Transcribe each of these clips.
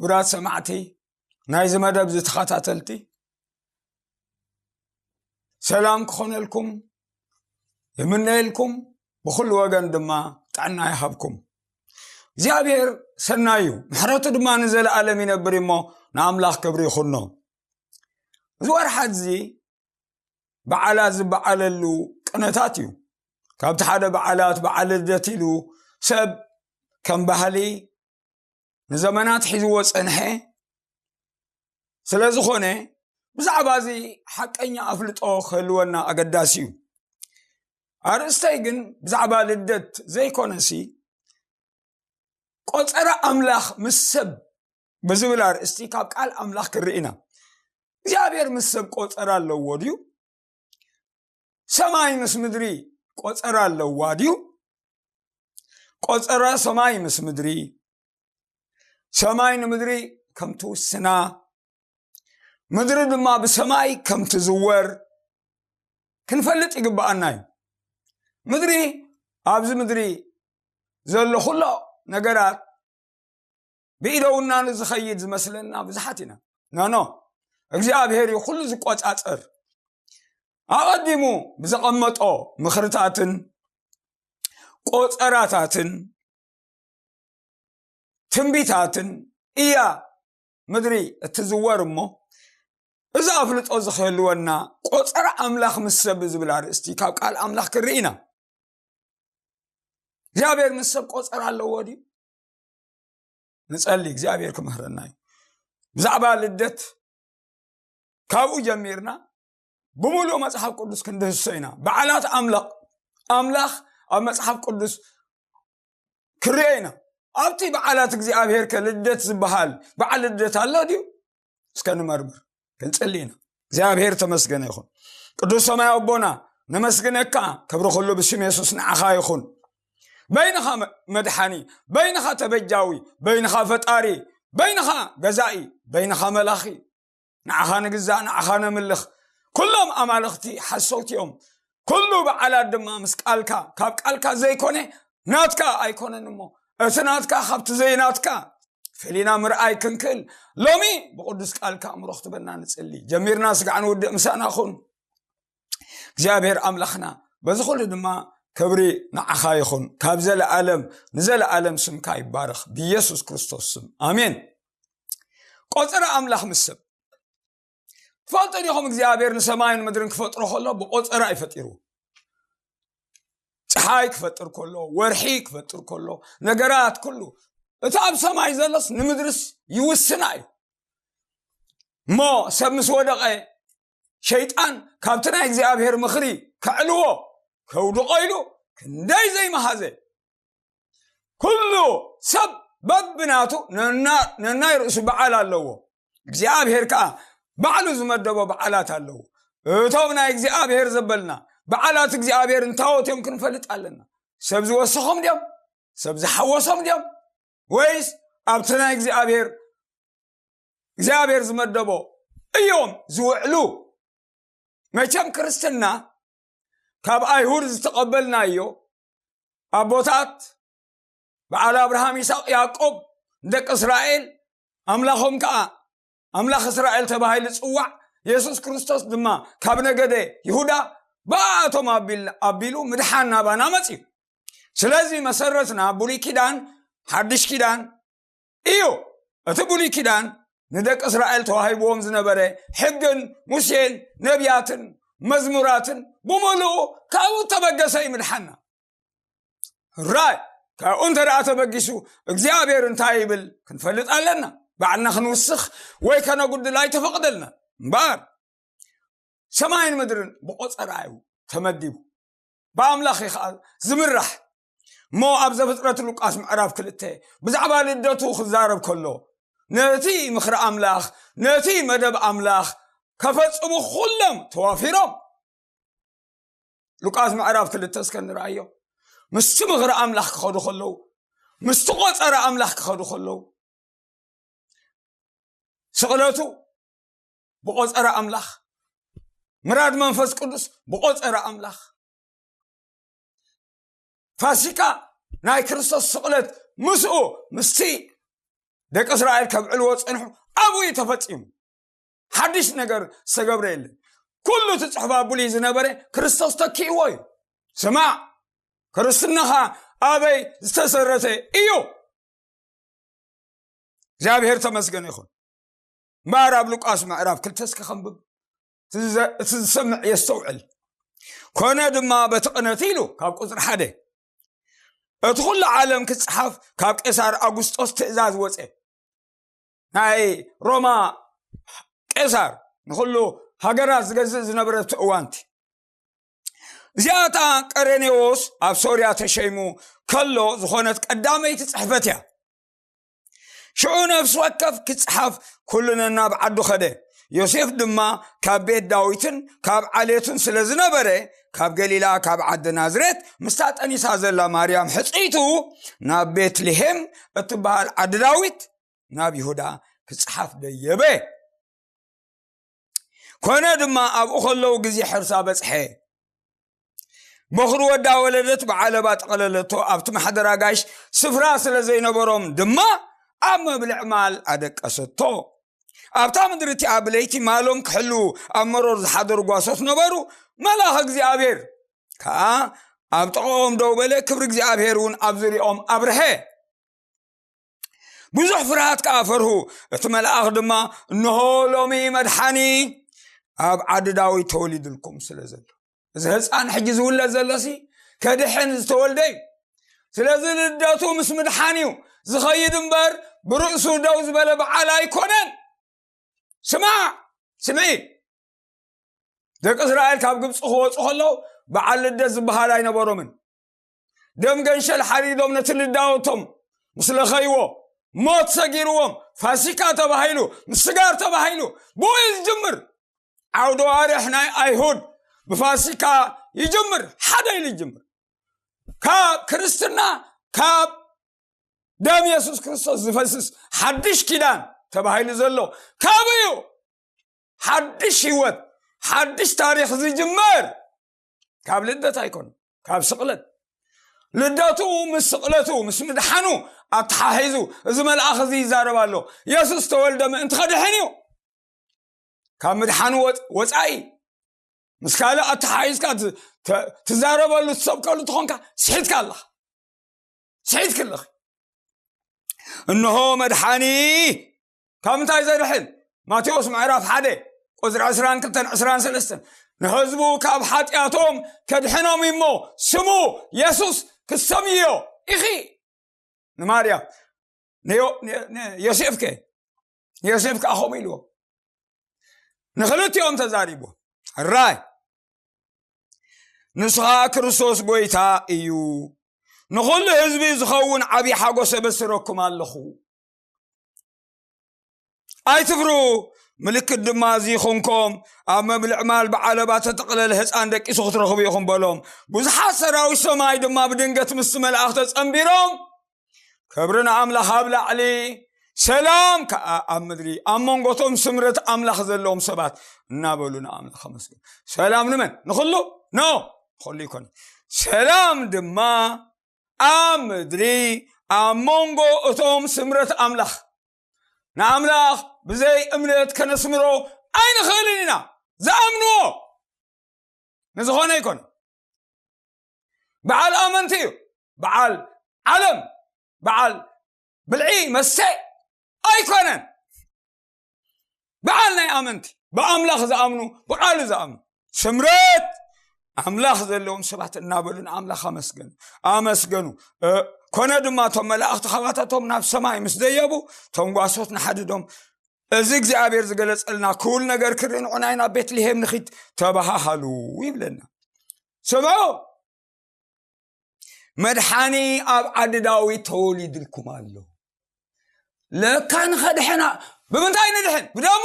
ክቡራት ሰማዕቲ ናይዚ መደብ ዝተኸታተልቲ፣ ሰላም ክኾነልኩም ይምነየልኩም፣ ብኹሉ ወገን ድማ ጥዕና ይሃብኩም። እግዚኣብሔር ሰናይ እዩ፣ ምሕረቱ ድማ ንዘለኣለም ይነብር እሞ ንኣምላኽ ክብሪ ይኹኖ። እዚ ወርሓት እዚ በዓላት ዝበዓለሉ ቅነታት እዩ። ካብቲ ሓደ በዓላት በዓል ልደት ኢሉ ሰብ ከም ባህሊ ንዘመናት ሒዝዎ ጸንሐ። ስለ ዝኾነ ብዛዕባ እዚ ሓቀኛ ኣፍልጦ ክህልወና ኣገዳሲ እዩ። ኣርእስተይ ግን ብዛዕባ ልደት ዘይኮነሲ፣ ቆጸራ ኣምላኽ ምስ ሰብ ብዝብል ኣርእስቲ ካብ ቃል ኣምላኽ ክርኢ ኢና። እግዚኣብሔር ምስ ሰብ ቆጸራ ኣለዎ ድዩ? ሰማይ ምስ ምድሪ ቆጸራ ኣለዋ ድዩ? ቆጸራ ሰማይ ምስ ምድሪ፣ ሰማይ ንምድሪ ከም ትውስና፣ ምድሪ ድማ ብሰማይ ከም ትዝወር ክንፈልጥ ይግብኣና እዩ። ምድሪ፣ ኣብዚ ምድሪ ዘሎ ኩሎ ነገራት ብኢደውናኑ ዝኸይድ ዝመስለና ብዙሓት ኢና። ኖኖ፣ እግዚኣብሔር እዩ ኩሉ ዝቆጻጸር። ኣቐዲሙ ብዘቐመጦ ምኽርታትን ቆጸራታትን ትንቢታትን እያ ምድሪ እትዝወር እሞ፣ እዚ ኣፍልጦ እዚ ክህልወና ቆጸራ ኣምላኽ ምስ ሰብ ዝብል ኣርእስቲ ካብ ቃል ኣምላኽ ክርኢ ኢና። እግዚኣብሔር ምስ ሰብ ቆጸራ ኣለዎ ድዩ? ንጸሊ፣ እግዚኣብሔር ክምህረና እዩ። ብዛዕባ ልደት ካብኡ ጀሚርና ብምሉእ መጽሓፍ ቅዱስ ክንድህሶ ኢና። በዓላት ኣምላኽ፣ ኣምላኽ ኣብ መጽሓፍ ቅዱስ ክርኤ ኢና። ኣብቲ በዓላት እግዚኣብሔር ከ ልደት ዝበሃል በዓል ልደት ኣሎ ድዩ? እስከ ንመርምር፣ ክንጽሊ ኢና። እግዚኣብሔር ተመስገነ ይኹን። ቅዱስ ሰማይ ኣቦና፣ ነመስግነካ። ክብሪ ኩሉ ብስም የሱስ ንዓኻ ይኹን። በይንኻ መ-፣ መድሓኒ፣ በይንኻ ተበጃዊ፣ በይንኻ ፈጣሪ፣ በይንኻ ገዛኢ፣ በይንኻ መላኺ። ንዓኻ ንግዛእ፣ ንዓኻ ነምልኽ። ኩሎም ኣማልኽቲ ሓሰውቲ እዮም። ኩሉ በዓላት ድማ ምስ ቃልካ፣ ካብ ቃልካ ዘይኮነ ናትካ ኣይኮነን እሞ፣ እቲ ናትካ ካብቲ ዘይናትካ ፈሊና ምርኣይ ክንክእል፣ ሎሚ ብቅዱስ ቃልካ ኣእምሮ ክትበና ንጽሊ። ጀሚርና ስጋዕ ንውድእ ምሳና ኩን። እግዚኣብሔር ኣምላኽና፣ በዚ ኩሉ ድማ ክብሪ ንዓኻ ይኹን። ካብ ዘለኣለም ንዘለኣለም ስምካ ይባረኽ፣ ብኢየሱስ ክርስቶስ ስም፣ ኣሜን። ቆጸራ ኣምላኽ ምስ ሰብ። ትፈልጡ ዲኹም እግዚኣብሔር ንሰማይን ምድርን ክፈጥሮ ከሎ ብቆጸራ እዩ ፈጢሩ። ጸሓይ ክፈጥር ከሎ፣ ወርሒ ክፈጥር ከሎ፣ ነገራት ኩሉ፣ እቲ ኣብ ሰማይ ዘሎስ ንምድርስ ይውስና እዩ። እሞ ሰብ ምስ ወደቐ፣ ሸይጣን ካብቲ ናይ እግዚኣብሔር ምኽሪ ከዕልዎ፣ ከውድቖ ኢሉ ክንደይ ዘይመሃዘ። ኩሉ ሰብ በብናቱ ነና-፣ ነናይ ርእሱ በዓል ኣለዎ። እግዚኣብሔር ከኣ ባዕሉ ዝመደቦ በዓላት ኣለዎ። እቶም ናይ እግዚኣብሔር ዘበልና በዓላት እግዚኣብሔር እንታዎት እዮም ክንፈልጥ ኣለና። ሰብ ዝወሰኾም ድዮም? ሰብ ዝሓወሶም ድዮም? ወይስ ኣብቲ ናይ እግዚኣብሔር፣ እግዚኣብሔር ዝመደቦ እዮም ዝውዕሉ? መቸም ክርስትና ካብ ኣይሁድ ዝተቐበልናዮ፣ ኣቦታት በዓል ኣብርሃም፣ ይስሐቅ፣ ያዕቆብ፣ ንደቂ እስራኤል ኣምላኾም ከኣ ኣምላኽ እስራኤል ተባሂሉ ዝጽዋዕ፣ የሱስ ክርስቶስ ድማ ካብ ነገደ ይሁዳ ብኣቶም ኣቢል-፣ ኣቢሉ ምድሓን ናባና መጽዩ። ስለዚ መሰረትና ብሉይ ኪዳን፣ ሓድሽ ኪዳን እዩ። እቲ ብሉይ ኪዳን ንደቂ እስራኤል ተዋሂብዎም ዝነበረ ሕግን ሙሴን ነቢያትን መዝሙራትን ብምሉኡ ካብኡ እተበገሰ እዩ ምድሓንና። ራይ ካብኡ እንተ ደኣ ተበጊሱ እግዚኣብሔር እንታይ ይብል ክንፈልጥ ኣለና። ባዕልና ክንውስኽ ወይ ከነጉድል ኣይተፈቕደልና እምበኣር፣ ሰማይን ምድርን ብቆጸራ እዩ ተመዲቡ። ብኣምላኽ እዩ ኸዓ ዝምራሕ። እሞ ኣብ ዘፍጥረት ሉቃስ ምዕራፍ ክልተ ብዛዕባ ልደቱ ክዛረብ ከሎ፣ ነቲ ምኽሪ ኣምላኽ፣ ነቲ መደብ ኣምላኽ ከፈጽሙ ኩሎም ተዋፊሮም። ሉቃስ ምዕራፍ ክልተ እስከ ንርኣዮ። ምስቲ ምኽሪ ኣምላኽ ክኸዱ ከለዉ፣ ምስቲ ቆጸራ ኣምላኽ ክኸዱ ከለዉ፣ ስቕለቱ ብቆጸራ ኣምላኽ፣ ምራድ መንፈስ ቅዱስ ብቆጸራ ኣምላኽ፣ ፋሲካ ናይ ክርስቶስ ስቕለት ምስኡ፣ ምስቲ ደቂ እስራኤል ከብዕልዎ ጸንሑ፣ ኣብኡ እዩ ተፈጺሙ። ሓድሽ ነገር ዝተገብረ የለን። ኩሉ እቲ ጽሑፍ ኣብ ብሉይ ዝነበረ ክርስቶስ ተኪእዎ እዩ። ስማዕ፣ ክርስትናኻ ኣበይ ዝተሰረተ እዩ? እግዚኣብሔር ተመስገን ይኹን። እምበኣር ኣብ ሉቃስ ምዕራፍ ክልተ እስኪ ከንብብ፣ እቲ ዝሰምዕ የስተውዕል። ኮነ ድማ በቲ ቅነቲ ኢሉ ካብ ቁፅሪ ሓደ፣ እቲ ኩሉ ዓለም ክፅሓፍ ካብ ቄሳር ኣጉስጦስ ትእዛዝ ወፀ። ናይ ሮማ ቄሳር ንኩሉ ሃገራት ዝገዝእ ዝነበረ እቲ እዋንቲ። እዚኣታ ቀሬኔዎስ ኣብ ሶርያ ተሸይሙ ከሎ ዝኾነት ቀዳመይቲ ጽሕፈት እያ። ሽዑ ነፍሲ ወከፍ ክጽሓፍ ኩሉ ነናብ ዓዱ ኸደ። ዮሴፍ ድማ ካብ ቤት ዳዊትን ካብ ዓሌቱን ስለ ዝነበረ፣ ካብ ገሊላ ካብ ዓዲ ናዝሬት ምስታ ጠኒሳ ዘላ ማርያም ሕጽይቱ ናብ ቤትልሄም እትበሃል ዓዲ ዳዊት ናብ ይሁዳ ክጽሓፍ ደየበ። ኮነ ድማ ኣብኡ ከለዉ ግዜ ሕርሳ በጽሐ። በኹሪ ወዳ ወለደት ብዓለባ ጠቐለለቶ። ኣብቲ ማሕደር ኣጋይሽ ስፍራ ስለ ዘይነበሮም ድማ ኣብ መብልዕ ማል ኣደቀሰቶ። ኣብታ ምድሪ እቲኣ ብለይቲ ማሎም ክሕሉ ኣብ መሮር ዝሓደሩ ጓሶት ነበሩ። መልኣኽ እግዚኣብሔር ከኣ ኣብ ጥቕኦም ደው በለ፣ ክብሪ እግዚኣብሔር እውን ኣብ ዙሪኦም ኣብርሀ። ብዙሕ ፍርሃት ከኣ ፈርሁ። እቲ መልኣኽ ድማ፣ "እንሆ ሎሚ መድሓኒ ኣብ ዓዲ ዳዊት ተወሊዱልኩም ስለ ዘሎ፣ እዚ ህፃን ሕጂ ዝውለድ ዘሎሲ ከድሕን ዝተወልደ እዩ። ስለዚ ልደቱ ምስ ምድሓን እዩ ዝኸይድ እምበር ብርእሱ ደው ዝበለ በዓል ኣይኮነን። ስማዕ፣ ስምዒ፣ ደቂ እስራኤል ካብ ግብፂ ክወፁ ከለዉ በዓል ልደት ዝበሃል ኣይነበሮምን። ደም ገንሸል ሓሪዶም ነቲ ልዳወቶም ምስ ለኸይዎ፣ ሞት ሰጊርዎም፣ ፋሲካ ተባሂሉ፣ ምስጋር ተባሂሉ፣ ብኡ እዩ ዝጅምር። ዓውደ ዋርሕ ናይ ኣይሁድ ብፋሲካ ይጅምር፣ ሓደ ኢሉ ይጅምር። ካብ ክርስትና፣ ካብ ደም የሱስ ክርስቶስ ዝፈስስ ሓድሽ ኪዳን ተባሂሉ ዘሎ ካብ እዩ። ሓድሽ ህይወት፣ ሓድሽ ታሪኽ ዝጅመር ካብ ልደት ኣይኮን፣ ካብ ስቕለት። ልደቱ ምስ ስቕለቱ፣ ምስ ምድሓኑ ኣተሓሒዙ እዚ መልኣኽ እዚ ይዛረብ ኣሎ። የሱስ ተወልደ ምእንቲ ከድሕን እዩ። ካብ ምድሓኑ ወ-፣ ወጻኢ ምስ ካልእ ኣተሓሒዝካ ት-፣ ተ-፣ ትዛረበሉ፣ ትሰብከሉ ትኾንካ፣ ስሒትካ ኣለኻ። ስሒትኪ ኣለኺ። እንሆ መድሓኒ ካብ ምንታይ ዘድሕን? ማቴዎስ ምዕራፍ ሓደ ቁፅሪ ዕስራን ክልተን ዕስራን ሰለስተን፣ ንህዝቡ ካብ ሓጢኣቶም ከድሕኖም እሞ ስሙ የሱስ ክትሰምይዮ ኢኺ። ንማርያም፣ ንዮ-፣ ን-፣ ንዮሴፍ ከ? ንዮሴፍ ከኣ ከምኡ ኢልዎ። ንኽልቲኦም ተዛሪቡ። ሕራይ፣ ንስኻ ክርስቶስ ጐይታ እዩ። ንኹሉ ህዝቢ ዝኸውን ዓብዪ ሓጎስ እበስረኩም ኣለኹ። ኣይትፍርሁ፣ ምልክት ድማ እዚ ይኹንኩም፣ ኣብ መብልዕ ማል ብዓለባ ተጠቕለለ ህፃን ደቂሱ ክትረኽቡ ኢኹም በሎም። ብዙሓት ሰራዊት ሰማይ ድማ ብድንገት ምስቲ መልኣኽ ተጸንቢሮም፣ ክብሪ ንኣምላኽ ኣብ ላዕሊ፣ ሰላም ከኣ ኣብ ምድሪ፣ ኣብ መንጎቶም ስምረት ኣምላኽ ዘለዎም ሰባት እናበሉ ንኣምላኽ ኣመስገኑ። ሰላም ንመን? ንኹሉ? ኖ፣ ንኹሉ ይኮነ። ሰላም ድማ ኣብ ምድሪ፣ ኣብ መንጎ እቶም ስምረት ኣምላኽ። ንኣምላኽ ብዘይ እምነት ከነስምሮ ኣይንኽእልን ኢና። ዝኣምንዎ ንዝኾነ ይኮነ። በዓል ኣመንቲ እዩ። በዓል ዓለም፣ በዓል ብልዒ መስተ ኣይኮነን። በዓል ናይ ኣመንቲ፣ ብኣምላኽ ዝኣምኑ፣ ብቃሉ ዝኣምኑ፣ ስምረት ኣምላኽ ዘለዎም ሰባት እናበሉ ንኣምላኽ ኣመስገኑ፣ ኣመስገኑ። እ፣ ኮነ ድማ እቶም መላእኽቲ ካባታቶም ናብ ሰማይ ምስ ደየቡ፣ እቶም ጓሶት ንሓድዶም፣ "እዚ እግዚኣብሔር ዝገለጸልና ክውል ነገር ክርኢ ንዑናይ ናብ ቤትልሄም ንኺድ" ተባሃሃሉ ይብለና። ስምዑ፣ መድሓኒ ኣብ ዓዲ ዳዊት ተወሊድልኩም ኣሎ። ለካ ንኸድሕና፣ ብምንታይ ንድሕን? ብደሙ።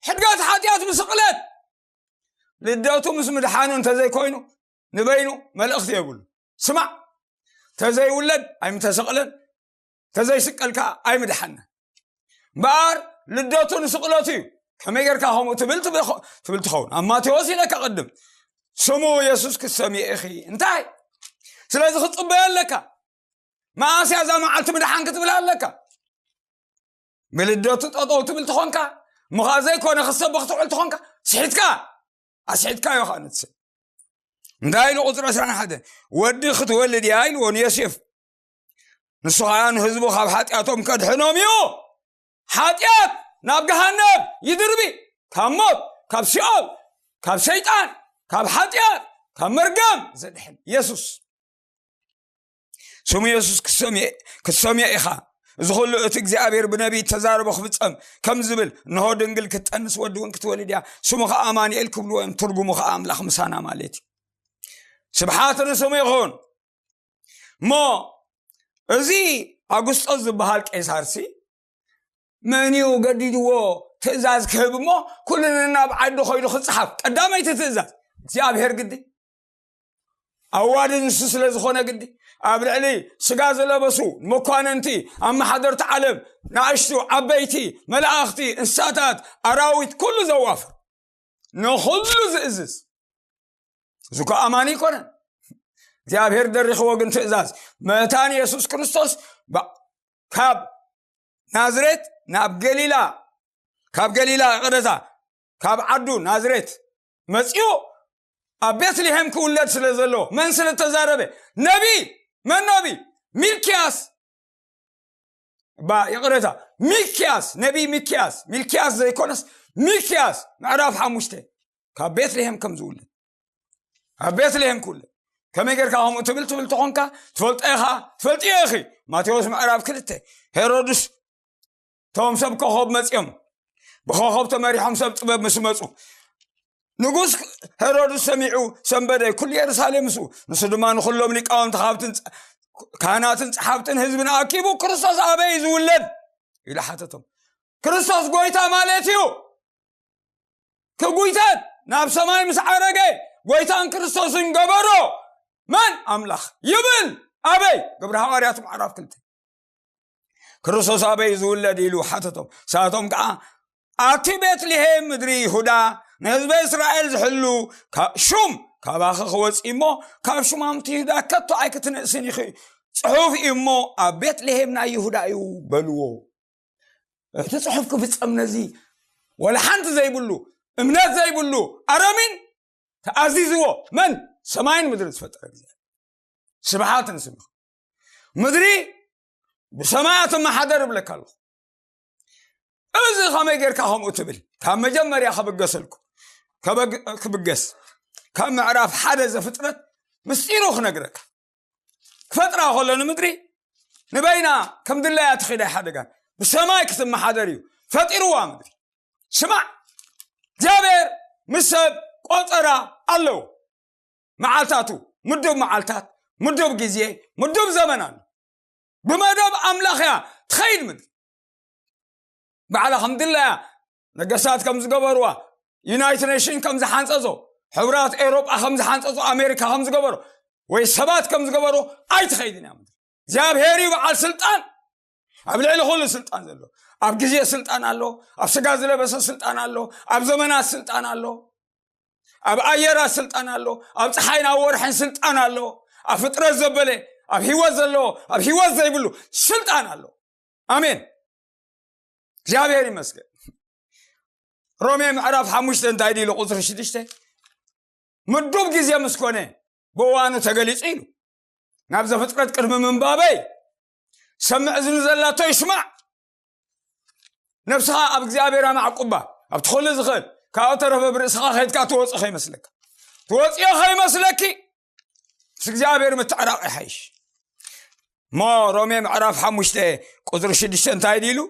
ሕድገት ሓጢኣት ብስቕለት። ልደቱ ምስ ምድሓኑ እንተዘይኮይኑ ንበይኑ መልእኽቲ የብሉ። ስማዕ፣ ተዘይውለድ ኣይምተሰቕለን፣ ተዘይስቀል ከዓ ኣይምድሓና። እምበኣር ልደቱ ንስቕለቱ እዩ። ከመይ ጌርካ ከምኡ ትብል ትብል ትብል ትኸውን? ኣብ ማቴዎስ ኢለካ ቅድም፣ "ስሙ የሱስ ክትሰምየ ኢኺ። እንታይ? ስለዚ ክትጽበዮ ኣለካ። መኣስ እያ እዛ መዓልቲ ምድሓን ክትብል ኣለካ። ብልደቱ ጠጠው ትብል ትኾንካ፣ ምኻ ዘይኮነ ክሰብኽ ትውዕል ትኾንካ፣ ስሒትካ ኣስሒትካዮ። ኸዓ ንትስብ እንታይ ኢሉ ቁፅሪ ዕስራን ሓደን? ወዲ ክትወልድ እያ ኢልዎ ንዮሴፍ። ንሱ ኸዓ ንህዝቡ ካብ ሓጢኣቶም ከድሕኖም እዩ። ሓጢኣት ናብ ገሃነብ ይድርቢ፣ ካብ ሞት፣ ካብ ሲኦል፣ ካብ ሰይጣን፣ ካብ ሓጢኣት፣ ካብ መርገም ዘድሕን የሱስ። ስሙ የሱስ ክትሰምዮ ኢኻ። እዚ ኩሉ እቲ እግዚኣብሔር ብነቢይ እተዛረቦ ክፍጸም ከም ዝብል፣ እንሆ ድንግል ክትጠንስ ወዲ እውን ክትወልድ እያ፣ ስሙ ኸዓ ኣማኑኤል ክብልዎ እዮም፣ ትርጉሙ ኸዓ ኣምላኽ ምሳና ማለት እዩ። ስብሓት ንስሙ ይኹን። እሞ እዚ ኣጉስጦስ ዝበሃል ቄሳርሲ መን እዩ ገዲድዎ ትእዛዝ ክህብ እሞ ኩሉ ነናብ ዓዲ ኾይዱ ክጽሓፍ? ቀዳመይቲ ትእዛዝ እግዚኣብሔር ግዲ ኣዋዲ ንሱ ስለ ዝኾነ ግዲ ኣብ ልዕሊ ስጋ ዝለበሱ መኳንንቲ፣ ኣመሓደርቲ ዓለም፣ ንኣሽቱ ዓበይቲ፣ መላእኽቲ፣ እንስሳታት፣ ኣራዊት፣ ኩሉ ዘዋፍር ንኹሉ ዝእዝዝ እዚ እኮ ኣማኒ ኣይኮነን። እግዚኣብሔር ደሪኽዎ ግን ትእዛዝ መታን የሱስ ክርስቶስ ባ- ካብ ናዝሬት ናብ ገሊላ፣ ካብ ገሊላ ቅደታ ካብ ዓዱ ናዝሬት መጺኡ ኣብ ቤትልሔም ክውለድ ስለ ዘሎ መን ስለ ተዛረበ? ነቢ። መን ነቢ? ሚልክያስ። ባ ይቕረታ፣ ሚክያስ፣ ነቢ ሚክያስ፣ ሚልክያስ ዘይኮነስ ሚክያስ ምዕራፍ ሓሙሽተ ካብ ቤትልሔም ከም ዝውለድ፣ ኣብ ቤትልሔም ክውለድ። ከመይ ጌርካ ከምኡ ትብል ትብል ተኾንካ፣ ትፈልጦ ኢኻ፣ ትፈልጥዮ ኢኺ። ማቴዎስ ምዕራፍ ክልተ፣ ሄሮድስ፣ እቶም ሰብ ኮኸብ መጺኦም፣ ብኮኸብ ተመሪሖም ሰብ ጥበብ ምስ መጹ፣ ንጉስ ሄሮድስ ሰሚዑ ሰንበደ፣ ኩሉ የሩሳሌም ምስኡ። ንሱ ድማ ንኹሎም ሊቃውንቲ ካብትን ጸ-፣ ካህናትን ጸሓፍትን ህዝብን ኣኪቡ፣ "ክርስቶስ ኣበይ ዝውለድ?" ኢሉ ሓተቶም። ክርስቶስ ጎይታ ማለት እዩ። ክጉይተት ናብ ሰማይ ምስ ዓረገ፣ ጎይታን ክርስቶስን ገበሮ። መን? ኣምላኽ ይብል። ኣበይ? ግብሪ ሃዋርያት ምዕራፍ ክልተ። "ክርስቶስ ኣበይ ዝውለድ?" ኢሉ ሓተቶም። ንሳቶም ከዓ፣ "ኣቲ ቤትልሔም ምድሪ ይሁዳ፣ ንህዝበ እስራኤል ዝሕሉ ካ-፣ ሹም ካባኺ ክወጽእ እሞ፣ ካብ ሹማምቲ ይሁዳ ከቶ ኣይክትንእስን ኢኺ። ጽሑፍ እዩ እሞ፣ ኣብ ቤትልሔም ናይ ይሁዳ እዩ በልዎ። እቲ ጽሑፍ ክፍጸም ነዚ ወላ ሓንቲ ዘይብሉ፣ እምነት ዘይብሉ ኣረሚን ተኣዚዝዎ። መን? ሰማይን ምድርን ዝፈጠረ እግዚኣብሔር። ስብሓት ንስምኻ። ምድሪ ብሰማያት እመሓደር እብለካ ኣለኹ። እዚ ከመይ ጌርካ ከምኡ ትብል? ካብ መጀመርያ ክብገሰልኩ፣ ከበግ-፣ ክብገስ፣ ካብ ምዕራፍ ሓደ ዘፍጥረት ምስጢሩ ክነግረካ። ክፈጥራ ከሎ ንምድሪ ንበይና ከም ድላያ ትኺድ ኣይሓደጋን። ብሰማይ ክትመሓደር እዩ ፈጢርዋ ምድሪ። ስማዕ፣ እግዚኣብሔር ምስ ሰብ ቆጸራ ኣለዎ። መዓልታቱ፣ ምዱብ መዓልታት፣ ምዱብ ግዜ፣ ምዱብ ዘመን ኣሎ። ብመደብ ኣምላኽ እያ ትኸይድ ምድሪ። ባዕላ ከም ድላያ ነገስታት ከም ዝገበርዋ፣ ዩናይትድ ኔሽን ከም ዝሓንጸጾ፣ ሕብራት ኤውሮጳ ከም ዝሓንጸጾ፣ ኣሜሪካ ከም ዝገበሮ፣ ወይ ሰባት ከም ዝገበርዎ ኣይትኸይድን እያ ምድሪ። እግዚኣብሔር እዩ በዓል ስልጣን፣ ኣብ ልዕሊ ኩሉ ስልጣን ዘሎ፣ ኣብ ግዜ ስልጣን ኣሎ፣ ኣብ ስጋ ዝለበሰ ስልጣን ኣሎ፣ ኣብ ዘመናት ስልጣን ኣሎ፣ ኣብ ኣየራት ስልጣን ኣሎ፣ ኣብ ፀሓይን ኣብ ወርሕን ስልጣን ኣሎ፣ ኣብ ፍጥረት ዘበለ፣ ኣብ ህይወት ዘለዎ፣ ኣብ ህይወት ዘይብሉ ስልጣን ኣሎ። ኣሜን። እግዚኣብሔር ይመስገን። ሮሜ ምዕራፍ ሓሙሽተ እንታይ ድኢሉ ቁፅሪ ሽዱሽተ? ምዱብ ግዜ ምስ ኮነ ብእዋኑ ተገሊጹ ኢሉ። ናብ ዘፍጥረት ቅድሚ ምንባበይ ሰምዕ እዝኒ ዘላቶ ይስማዕ። ነብስኻ ኣብ እግዚኣብሔር ኣማዕቁባ። ኣብቲ ኩሉ ዝኽእል ካብኡ ተረፈ ብርእስኻ ከይድካ ትወፅእ ከይመስለካ። ትወፅዮ ከይመስለኪ ምስ እግዚኣብሔር ምትዕራቕ ይሓይሽ። እሞ ሮሜ ምዕራፍ ሓሙሽተ ቁፅሪ ሽዱሽተ እንታይ ድኢሉ?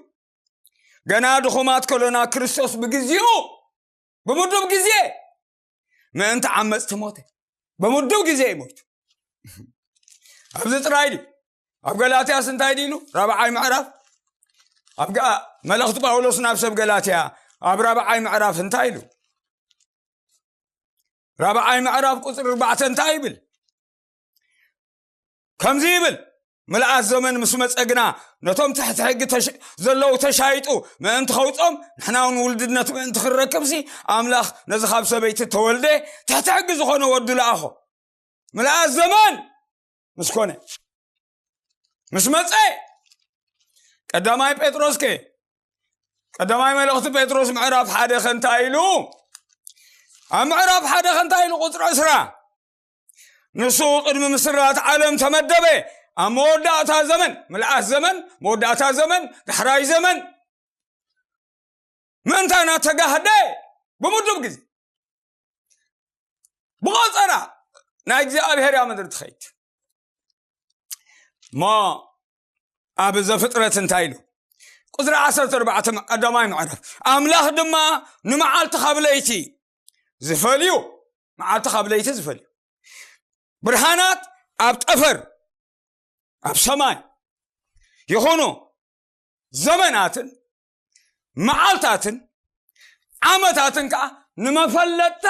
ገና ድኹማት ከሎና ክርስቶስ ብግዚኡ ብምዱብ ግዜ ምእንቲ ዓመፅቲ ሞተ። ብምዱብ ግዜ እዩ ሞይቱ። ኣብዚ ጥራይ ድዩ? ኣብ ገላትያስ እንታይ ድኢሉ? ራብዓይ ምዕራፍ ኣብ ገ-፣ መልእኽቲ ጳውሎስ ናብ ሰብ ገላትያ ኣብ ራብዓይ ምዕራፍ እንታይ ኢሉ? ራብዓይ ምዕራፍ ቁፅሪ ኣርባዕተ እንታይ ይብል? ከምዚ ይብል፣ ምልኣት ዘመን ምስ መጸ ግና ነቶም ትሕቲ ሕጊ ተሽ-፣ ዘለዉ ተሻይጡ ምእንቲ ኸውጾም፣ ንሕና እውን ውልድነት ምእንቲ ክንረክብሲ፣ ኣምላኽ ነዚ ካብ ሰበይቲ ተወልደ ትሕቲ ሕጊ ዝኾነ ወዱ ለኣኾ። ምልኣት ዘመን ምስ ኮነ፣ ምስ መጸ፣ ቀዳማይ ጴጥሮስ ከ ቀዳማይ መልእኽቲ ጴጥሮስ ምዕራፍ ሓደ ከንታይ ኢሉ? ኣብ ምዕራፍ ሓደ ከንታይ ኢሉ? ቁፅሪ ዕስራ፣ ንሱ ቅድሚ ምስራት ዓለም ተመደበ። ኣብ መወዳእታ ዘመን፣ ምልኣት ዘመን፣ መወዳእታ ዘመን፣ ዳሕራይ ዘመን፣ ምእንታና ተጋህደ። ብምዱብ ግዜ ብቆፀራ ናይ እግዚኣብሔር እያ ምድሪ ትኸይድ። እሞ ኣብ ዘፍጥረት እንታይ ኢሉ? ቁፅሪ ዓሰርተ ኣርባዕተ ቀዳማይ ምዕራፍ፣ ኣምላኽ ድማ ንመዓልቲ ካብ ለይቲ ዝፈልዩ፣ መዓልቲ ካብ ለይቲ ዝፈልዩ፣ ብርሃናት ኣብ ጠፈር፣ ኣብ ሰማይ ይኹኑ፣ ዘመናትን መዓልታትን ዓመታትን ከዓ ንመፈለጥታ፣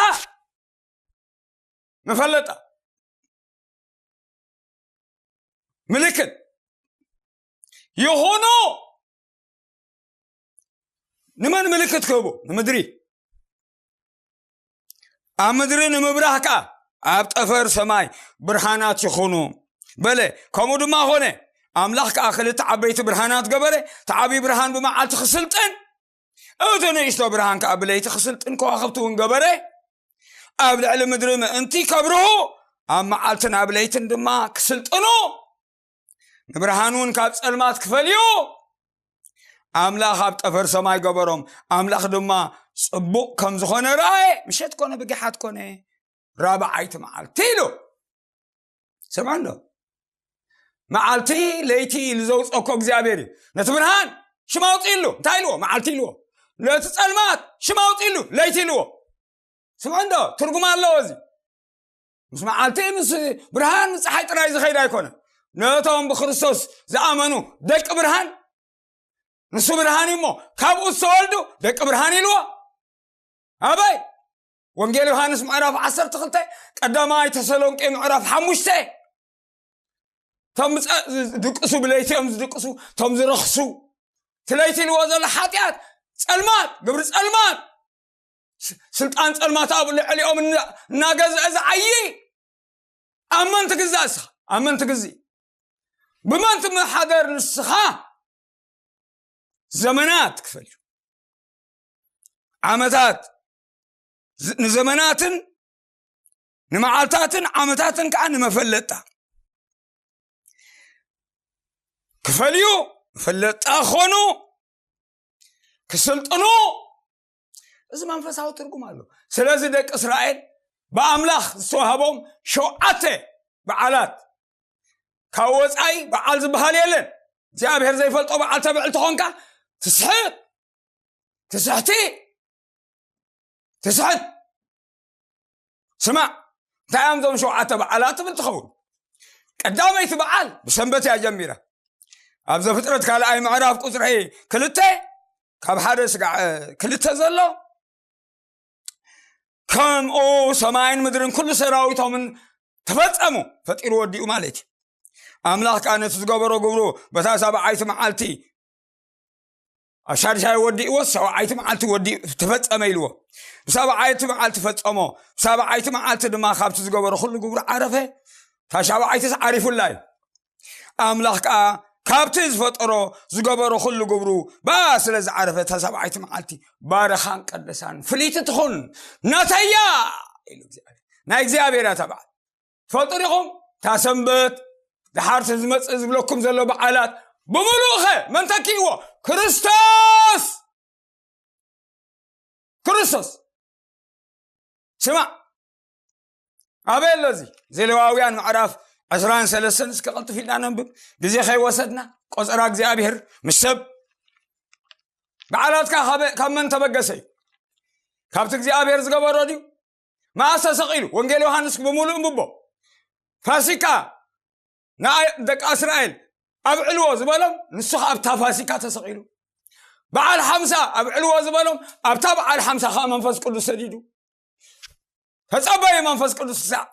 መፈለጣ፣ ምልክት ይኹኑ። ንመን ምልክት ክህቡ? ንምድሪ። ኣብ ምድሪ ንምብራህ ከዓ ኣብ ጠፈር ሰማይ ብርሃናት ይኹኑ በለ። ከምኡ ድማ ኾነ። ኣምላኽ ከዓ ክልተ ዓበይቲ ብርሃናት ገበረ። እቲ ዓብዪ ብርሃን ብመዓልቲ ክስልጥን፣ እቲ ንእሽቶ ብርሃን ከዓ ብለይቲ ክስልጥን፣ ከዋኽብቲ እውን ገበረ። ኣብ ልዕሊ ምድሪ ምእንቲ ከብርሁ፣ ኣብ መዓልትን ኣብ ለይትን ድማ ክስልጥኑ፣ ንብርሃን እውን ካብ ጸልማት ክፈልዩ ኣምላኽ ኣብ ጠፈር ሰማይ ገበሮም። ኣምላኽ ድማ ጽቡቕ ከም ዝኾነ ረኣየ። ምሸት ኮነ ብጊሓት ኮነ ራብዓይቲ መዓልቲ ኢሉ። ስምዑ እንዶ። መዓልቲ ለይቲ ኢሉ ዘውፅኦ እኮ እግዚኣብሔር እዩ። ነቲ ብርሃን ሽም ኣውፅእሉ። እንታይ ኢልዎ? መዓልቲ ኢልዎ። ነቲ ጸልማት ሽም ኣውፅእሉ። ለይቲ ኢልዎ። ስምዑ እንዶ። ትርጉም ኣለዎ እዚ። ምስ መዓልቲ፣ ምስ ብርሃን፣ ምስ ፀሓይ ጥራይ ዝኸይድ ኣይኮነን። ነቶም ብክርስቶስ ዝኣመኑ ደቂ ብርሃን፣ ንሱ ብርሃን እዩ እሞ፣ ካብኡ ዝተወልዱ ደቂ ብርሃን ኢልዎ። ኣበይ? ወንጌል ዮሃንስ ምዕራፍ ዓሰርተ ክልተ፣ ቀዳማይ ተሰሎንቄ ምዕራፍ ሓሙሽተ። እቶም ዝፀ-፣ ዝድቅሱ ብለይቲ እዮም ዝድቅሱ፣ እቶም ዝረኽሱ። እቲ ለይቲ ኢልዎ ዘሎ ሓጢኣት፣ ጸልማት፣ ግብሪ ጸልማት፣ ስ-፣ ስልጣን ጸልማት ኣብ ልዕሊኦም እና-፣ እናገዝአ ዝዓዪ። ኣብ መን ትግዛእ እስኻ? ኣብ መን ትግዝእ? ብመን ትመሓደር ንስኻ? ዘመናት ክፈልዩ፣ ዓመታት፣ ዝ-፣ ንዘመናትን ንመዓልታትን ዓመታትን ከዓ ንመፈለጥታ ክፈልዩ፣ መፈለጥታ ክኾኑ፣ ክስልጥኑ፣ እዚ መንፈሳዊ ትርጉም ኣሎ። ስለዚ ደቂ እስራኤል ብኣምላኽ ዝተዋህቦም ሸውዓተ በዓላት፣ ካብ ወፃኢ በዓል ዝበሃል የለን። እግዚኣብሔር ዘይፈልጦ በዓል ተብዕል ተኾንካ ትስሕት፣ ትስሕቲ፣ ትስሕት። ስማዕ፣ እንታይ እዮም እዞም ሸውዓተ በዓላት ትብል ትኸውን? ቀዳመይቲ በዓል ብሰንበት እያ ጀሚራ። ኣብ ዘፍጥረት ካልኣይ ምዕራፍ ቁፅሪ ክልተ፣ ካብ ሓደ ስጋዕ ክልተ ዘሎ፣ ከምኡ ሰማይን ምድርን ኩሉ ሰራዊቶምን ተፈጸሙ፣ ፈጢሩ ወዲኡ ማለት እዩ። ኣምላኽ ከኣ ነቲ ዝገበሮ ግብሩ በታ ሳብዓይቲ መዓልቲ፣ ኣብ ሻድሻይ ወዲእዎ፣ ሰብዓይቲ መዓልቲ ወዲኡ ተፈጸመ ኢልዎ። ብሳብዓይቲ መዓልቲ ፈጸሞ። ብሳብዓይቲ መዓልቲ ድማ ካብቲ ዝገበሮ ኩሉ ግብሩ ዓረፈ። እታ ሻብዓይትስ ዓሪፉላ እዩ። ኣምላኽ ከኣ ካብቲ ዝፈጠሮ ዝገበሮ ኩሉ ግብሩ ብኣ ስለ ዝዓረፈ፣ እታ ሳብዓይቲ መዓልቲ ባረኻን ቀደሳን ፍልይቲ ትኹን፣ ናተያ ኢሉ እግዚኣብሔር። ናይ እግዚኣብሔር እያ እታ በዓል። ትፈልጡ ዲኹም? እታ ሰንበት፣ ደሓር እቲ ዝመጽእ ዝብለኩም ዘሎ በዓላት ብምሉእኸ መን ተኪእዎ? ክርስቶስ! ክርስቶስ! ስማዕ፣ ኣበይ ኣሎ እዚ? ዘሌዋውያን ምዕራፍ ዕስራን ሰለስተን፣ እስከ ቀልጥፍ ኢልና ነንብብ፣ ግዜ ከይወሰድና። ቆጸራ እግዚኣብሔር ምስ ሰብ። በዓላትካ ካበ-፣ ካብ መን ተበገሰ እዩ? ካብቲ እግዚኣብሔር ዝገበሮ ድዩ? መኣስ ተሰቒሉ? ወንጌል ዮሃንስ ብምሉእ እንብቦ። ፋሲካ ንኣይ-፣ ደቂ እስራኤል ኣብዕልዎ ዝበሎም፣ ንሱ ኸኣ ኣብታ ፋሲካ ተሰቒሉ። በዓል ሓምሳ ኣብዕልዎ ዝበሎም፣ ኣብታ በዓል ሓምሳ ኸኣ መንፈስ ቅዱስ ሰዲዱ። ተጸበዩ መንፈስ ቅዱስ ክሳዕ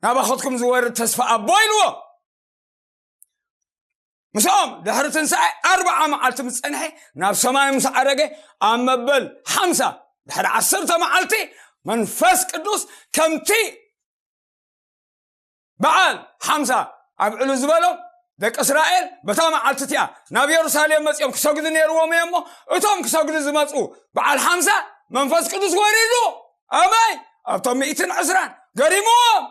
ናባኸትኩም ዝወርድ ተስፋ ኣቦ ኢልዎ። ምስኦም ድሕሪ ትንሳኤ ኣርብዓ መዓልቲ ምስ ጸንሐ፣ ናብ ሰማይ ምስ ዓረገ፣ ኣብ መበል ሓምሳ፣ ድሕሪ ዓሰርተ መዓልቲ መንፈስ ቅዱስ ከምቲ በዓል ሓምሳ ኣብዕሉ ዝበሎ፣ ደቂ እስራኤል በታ መዓልቲ እቲኣ ናብ የሩሳሌም መጺኦም ክሰግዱ ነይርዎም እዮም እሞ፣ እቶም ክሰግዱ ዝመጹ በዓል ሓምሳ መንፈስ ቅዱስ ወሪዱ፣ ኣበይ? ኣብቶም ሚእትን ዕስራን ገሪምዎም።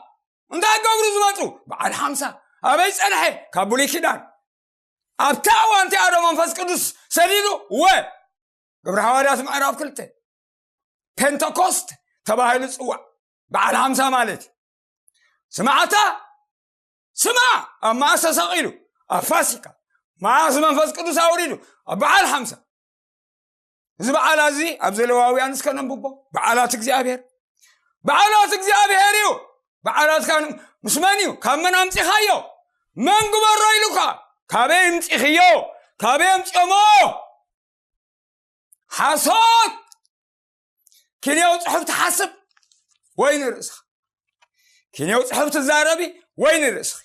እንታይ ገብሩ ዝመጹ? በዓል ሓምሳ ኣበይ ጸንሐ? ካብ ብሉይ ኪዳን። ኣብታ እዋን እቲኣ ዶ መንፈስ ቅዱስ ሰዲዱ? ወ ግብረ ሃዋርያት ምዕራፍ ክልተ። ፔንተኮስት ተባሂሉ ጽዋዕ፣ በዓል ሓምሳ ማለት እዩ። ስማዕታ፣ ስማዕ፣ ኣብ መኣስ ተሰቒሉ? ኣብ ፋሲካ። መኣስ መንፈስ ቅዱስ ኣውሪዱ? ኣብ በዓል ሓምሳ። እዚ በዓል እዚ ኣብ ዘለዋውያን እስከ ነንብቦ። በዓላት እግዚኣብሔር። በዓላት እግዚኣብሔር እዩ። በዓላትካ ምስ መን እዩ? ካብ መን ኣምጺኻዮ? መን ግበሮ ኢሉካ? ካበይ ኣምጺኽዮ? ካበይ ኣምጺኦሞ? ሓሶት! ኪንያዊ ጽሑፍ ትሓስብ ወይ ንርእስኻ? ኪንያዊ ጽሑፍ ትዛረቢ ወይ ንርእስኺ?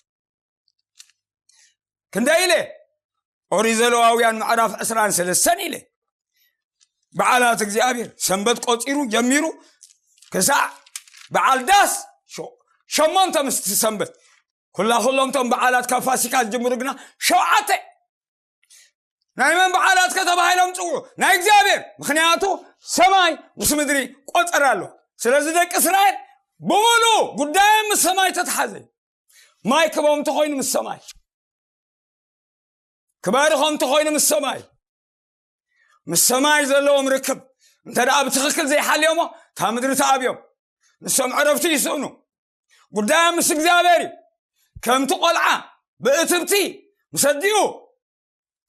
ክንደይ ኢለ? ኦሪት ዘለዋውያን ምዕራፍ ዕስራን ሰለስተን ኢለ። በዓላት እግዚኣብሔር ሰንበት ቆጺሩ ጀሚሩ ክሳዕ በዓል ዳስ ሸ-፣ ሸሞንተ ምስቲ ሰንበት። ኩላ ኩሎም እቶም በዓላት ካብ ፋሲካ ዝጅምሩ ግና ሸውዓተ። ናይ መን በዓላት ከተባሂሎም ጽውዑ? ናይ እግዚኣብሔር። ምኽንያቱ ሰማይ ምስ ምድሪ ቆጸራ ኣሎ። ስለዚ ደቂ እስራኤል ብምሉእ ጉዳዮም ምስ ሰማይ ተተሓዘ። ማይ ክቦም እንተኾይኑ ምስ ሰማይ፣ ክባርኾም እንተኾይኑ ምስ ሰማይ፣ ምስ ሰማይ ዘለዎም ርክብ እንተ ደኣ ብትኽክል ዘይሓልዮሞ፣ እታ ምድሪ ተኣብዮም። ንሶም ዕረፍቲ ይስእኑ። ጉዳዮም ምስ እግዚኣብሔር እዩ። ከምቲ ቆልዓ ብእትብቲ ምስ ኣዲኡ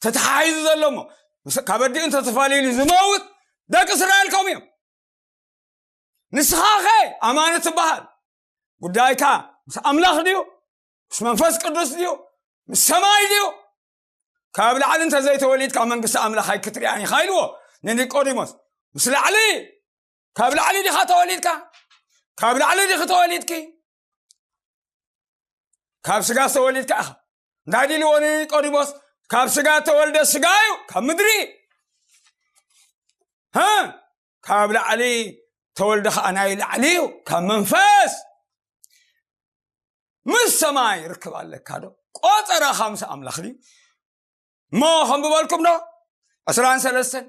ተተሓሒዙ ዘሎ እሞ፣ ምስ-፣ ካብ ኣዲኡ እንተተፋሊሉ ዝመውት ደቂ እስራኤል ከምኡ እዮም። ንስኻኸ ኣማኒ ትበሃል። ጉዳይካ ምስ ኣምላኽ ድዩ? ምስ መንፈስ ቅዱስ ድዩ? ምስ ሰማይ ድዩ? ካብ ላዕሊ እንተዘይተወሊድካ መንግስቲ ኣምላኽ ኣይክትሪኣን ኢኻ ኢልዎ ንኒቆዲሞስ። ምስ ላዕሊ፣ ካብ ላዕሊ ዲኻ ተወሊድካ? ካብ ላዕሊ ዲኺ ተወሊድኪ? ካብ ስጋ ዝተወሊድካ ኢኻ። እንታይ ድልዎ ንኒቆዲሞስ? ካብ ስጋ ተወልደ ስጋ እዩ፣ ካብ ምድሪ። ሀ? ካብ ላዕሊ ተወልደ ኸዓ ናይ ላዕሊ እዩ፣ ካብ መንፈስ። ምስ ሰማይ ርክብ ኣለካ ዶ? ቆጸራኻ ምስ ኣምላኽ ድዩ? እሞ ከም ዝበልኩም ዶ? ዕስራን ሰለስተን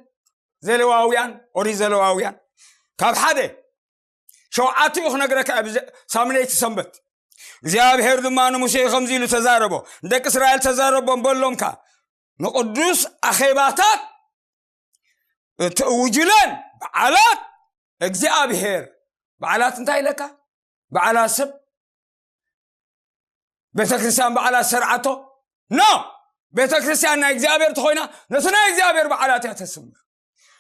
ዘሌዋውያን፣ ኦሪት ዘሌዋውያን፣ ካብ ሓደ ሸውዓቲኡ ክነግረካ እየ፣ ብዘ-፣ ሳምነይቲ ሰንበት። እግዚኣብሔር ድማ ንሙሴ ከምዚ ኢሉ ተዛረቦ፣ ንደቂ እስራኤል ተዛረቦም በሎም ከኣ፣ ንቅዱስ ኣኼባታት እትእውጅለን በዓላት እግዚኣብሔር። በዓላት እንታይ ኢለካ? በዓላት ሰብ፣ ቤተ ክርስቲያን በዓላት ሰርዓቶ? ኖ! ቤተ ክርስቲያን ናይ እግዚኣብሔር ተኾይና፣ ነቲ ናይ እግዚኣብሔር በዓላት እያ ተስምር።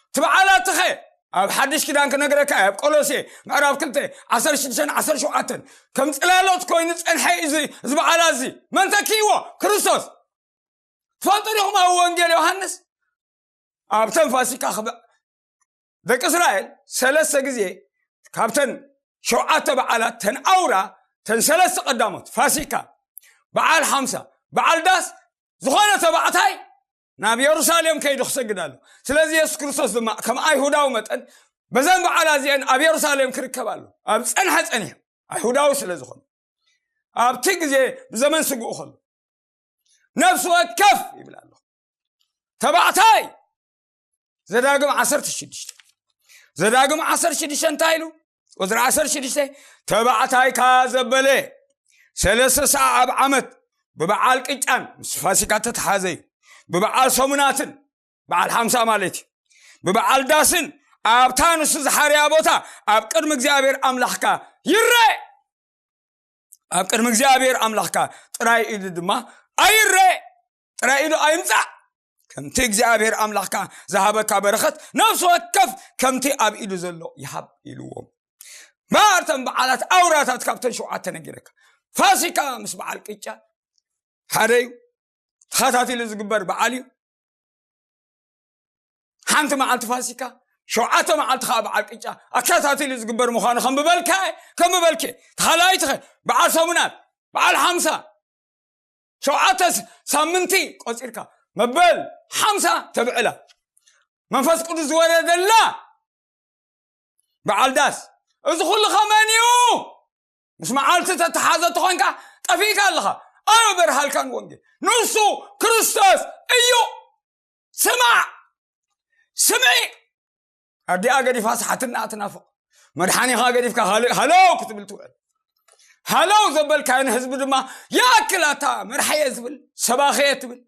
እቲ በዓላት ትኸ ኣብ ሓድሽ ኪዳን ክነግረካ እየ፣ ኣብ ቆሎሴ ምዕራፍ ክልተ፣ ዓሰርተ ሽዱሽተን ዓሰርተ ሸውዓተን፣ ከም ጽላሎት ኮይኑ ጸንሐ እዩ እዚ፣ እዚ በዓላት እዚ። መን ተኪእዎ? ክርስቶስ። ትፈልጡ ዲኹም ኣብ ወንጌል ዮሃንስ? ኣብተን ፋሲካ ክበ-፣ ደቂ እስራኤል ሰለስተ ግዜ ካብተን ሸውዓተ በዓላት፣ ተን ኣውራ፣ ተን ሰለስተ ቀዳሞት፣ ፋሲካ፣ በዓል ሓምሳ፣ በዓል ዳስ፣ ዝኾነ ተባዕታይ ናብ የሩሳሌም ከይዱ ክሰግድ ኣሎ። ስለዚ የሱስ ክርስቶስ ድማ ከም ኣይሁዳዊ መጠን በዘን በዓላት እዚአን ኣብ የሩሳሌም ክርከብ ኣሎ። ኣብ ጸንሐ ጸኒሑ፣ ኣይሁዳዊ ስለ ዝኾነ። ኣብቲ ግዜ ብዘመን ስግኡ ከሎ፣ ነፍሲ ወከፍ ይብል ኣሎ። ተባዕታይ፣ ዘዳግም ዓሰርተ ሽዱሽተ። ዘዳግም ዓሰርተ ሽዱሽተ እንታይ ኢሉ? ቁጽሪ ዓሰርተ ሽዱሽተ፣ ተባዕታይ ከኣ ዘበለ ሰለስተ ሰዓ ኣብ ዓመት ብበዓል ቅጫን፣ ምስ ፋሲካ ተተሓዘ እዩ፣ ብበዓል ሰሙናትን፣ በዓል ሓምሳ ማለት እዩ፣ ብበዓል ዳስን ኣብታ ንሱ ዝሓርያ ቦታ ኣብ ቅድሚ እግዚኣብሔር ኣምላኽካ ይረአ። ኣብ ቅድሚ እግዚኣብሔር ኣምላኽካ ጥራይ ኢዱ ድማ ኣይረአ፣ ጥራይ ኢዱ ኣይምጻእ። ከምቲ እግዚኣብሔር ኣምላኽካ ዝሃበካ በረኸት ነፍሲ ወከፍ ከምቲ ኣብ ኢዱ ዘሎ ይሃብ ኢልዎም። ማርተን በዓላት ኣውራታት ካብተን ሸውዓተ ነጊረካ። ፋሲካ ምስ በዓል ቅጫ ሓደ እዩ። ተኸታቲሉ ዝግበር በዓል እዩ። ሓንቲ መዓልቲ ፋሲካ፣ ሸውዓተ መዓልቲ ኸዓ በዓል ቅጫ ኣከታቲሉ ዝግበር ምዃኑ ከም ብበልካ፣ ከም ብበልኪ፣ ተኻላይትኸ በዓል ሰሙናት፣ በዓል ሓምሳ፣ ሸውዓተ ስ-፣ ሳምንቲ ቆጺርካ፣ መበል ሓምሳ ተብዕላ። መንፈስ ቅዱስ ዝወረደላ በዓል ዳስ። እዚ ኩሉ ኸመን እዩ? ምስ መዓልቲ ተተሓዘ ተኾንካ ጠፊእካ ኣለኻ። ኣበርሃልካን ወንጌል ንሱ ክርስቶስ እዩ። ስማዕ፣ ስምዒ። ኣዲኣ ገዲፋ ሰሓትና ትናፍቕ፣ መድሓኒኻ ገዲፍካ ካልእ ሃለው ክትብል ትውዕል። ሃለው ዘበልካዮ ንህዝቢ ድማ ይኣክል፣ ኣታ መርሓየ ትብል፣ ሰባኸየ ትብል።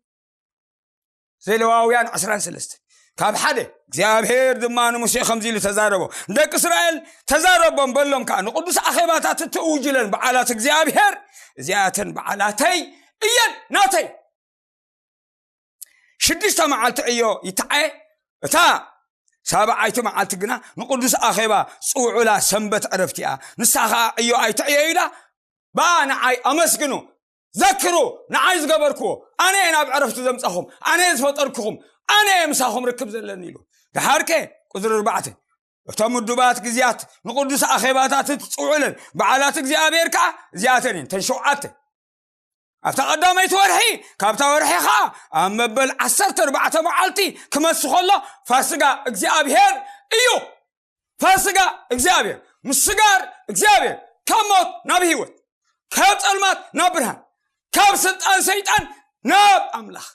ዘሌዋውያን ዕስራን ሰለስተን ካብ ሓደ እግዚኣብሔር ድማ ንሙሴ ከምዚ ኢሉ ተዛረቦ፣ ንደቂ እስራኤል ተዛረቦም፣ በሎም ከዓ፣ ንቅዱስ ኣኼባታት እትእውጅለን በዓላት እግዚኣብሔር እዚኣተን በዓላተይ እየን፣ ናተይ። ሽዱሽተ መዓልቲ ዕዮ ይተዓየ፣ እታ ሳብዓይቲ መዓልቲ ግና ንቅዱስ ኣኼባ ጽውዑላ ሰንበት ዕረፍቲ እያ። ንሳ ኸዓ ዕዮ ኣይትዕየዩላ፣ ብኣ ንዓይ ኣመስግኑ፣ ዘክሩ፣ ንዓይ ዝገበርክዎ፣ ኣነ እየ ናብ ዕረፍቲ ዘምጻኹም፣ ኣነ እየ ዝፈጠርኩኹም፣ ኣነ እየ ምሳኹም ርክብ ዘለኒ ኢሉ። ደሓርከ ቁጽሪ ኣርባዕተ፣ እቶም ምዱባት ግዜያት ንቅዱስ ኣኼባታት እትጽውዑለን በዓላት እግዚኣብሔር ከኣ እዚኣተን እየን፣ ተን ሸውዓተ። ኣብታ ቀዳመይቲ ወርሒ፣ ካብታ ወርሒ ኸዓ ኣብ መበል ዓሰርተ ኣርባዕተ መዓልቲ ክመሲ ከሎ ፋስጋ እግዚኣብሔር እዩ። ፋስጋ እግዚኣብሔር፣ ምስጋር እግዚኣብሔር፣ ካብ ሞት ናብ ህይወት፣ ካብ ጸልማት ናብ ብርሃን፣ ካብ ስልጣን ሰይጣን ናብ ኣምላኽ፣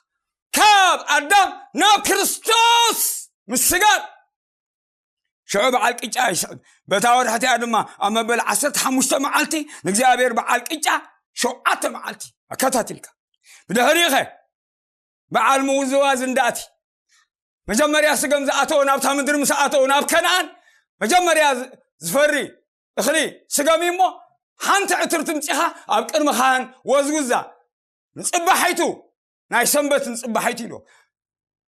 ካብ ኣዳም ናብ ክርስቶስ ምስጋር። ሽዑ በዓል ቅጫ ይስዕብ። በታ ወርሒ እቲኣ ድማ ኣብ መበል ዓሰርተ ሓሙሽተ መዓልቲ ንእግዚኣብሔር በዓል ቅጫ ሸውዓተ መዓልቲ ኣከታቲልካ። ብድሕሪኸ በዓል ምውዝዋዝ እንዳእቲ። መጀመርያ ስገም ዝኣተወ፣ ናብታ ምድሪ ምስ ኣተወ፣ ናብ ከነኣን፣ መጀመርያ ዝ-፣ ዝፈሪ እኽሊ ስገም እዩ እሞ፣ ሓንቲ ዕትርቲ ምጺኻ ኣብ ቅድሚ ካህን ወዝውዛ። ንጽባሒቱ፣ ናይ ሰንበት ንጽባሒቱ ኢሉ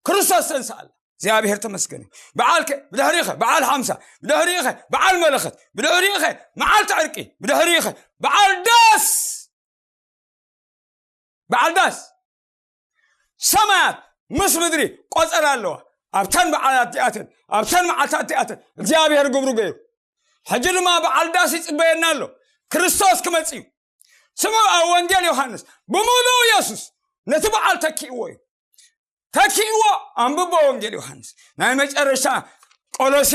ክርስቶስ ተንስኣላ። እግዚኣብሔር ተመስገን። በዓል ከ-፣ ብድሕሪኸ በዓል ሓምሳ፣ ብድሕሪኸ በዓል መለኸት፣ ብድሕሪኸ መዓልቲ ዕርቂ፣ ብድሕሪኸ በዓል ዳስ፣ በዓል ዳስ። ሰማያት ምስ ምድሪ ቆጸራ ኣለዋ። ኣብተን በዓላት እቲኣተን፣ ኣብተን መዓልታት እቲኣተን እግዚኣብሔር ግብሩ ገይሩ። ሕጂ ድማ በዓል ዳስ ይጽበየና ኣሎ። ክርስቶስ ክመጽእ እዩ። ስሙ ኣብ ወንጌል ዮሃንስ ብምሉእ ኢየሱስ ነቲ በዓል ተኪእዎ እዩ። ተኪእዎ። ኣንብቦ ወንጌል ዮሃንስ ናይ መጨረሻ ቆሎሴ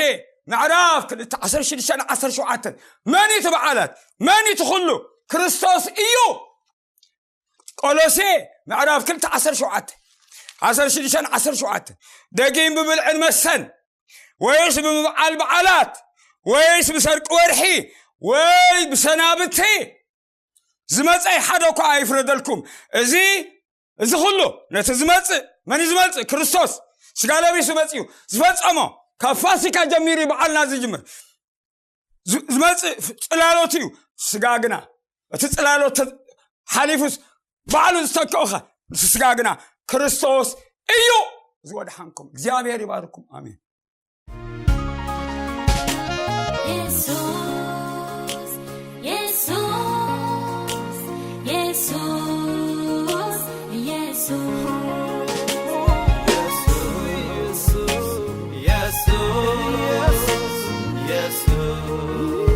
ምዕራፍ ክልተ ዓሰርተ ሽዱሽተ ዓሰርተ ሸውዓተ። መን እዩ እቲ በዓላት? መን እዩ እቲ ኩሉ? ክርስቶስ እዩ። ቆሎሴ ምዕራፍ ክልተ ዓሰርተ ሸውዓተ፣ ዓሰርተ ሽዱሽተ ዓሰርተ ሸውዓተ። ደጊም ብብልዕን መስተን ወይስ ብምብዓል በዓላት ወይስ ብሰርቂ ወርሒ ወይ ብሰናብቲ ዝመጸ ሓደ እኳ ኣይፍረደልኩም። እዚ፣ እዚ ኩሉ ነቲ ዝመጽእ፣ መን እዩ ዝመጽእ? ክርስቶስ ስጋ ለቢሱ መጺኡ ዝፈጸሞ፣ ካብ ፋሲካ ጀሚሩ በዓልና ዝጅምር ዝ-፣ ዝመጽእ ፍ-፣ ጽላሎት እዩ። ስጋ ግና እቲ ጽላሎት ተ-፣ ሓሊፉስ ባዕሉ ዝተክኦኸ፣ ንሱ ስጋ ግና ክርስቶስ እዩ ዝወድሓንኩም። እግዚኣብሔር ይባርኩም። ኣሜን። የሱስ፣ የሱስ፣ የሱስ፣ የሱስ።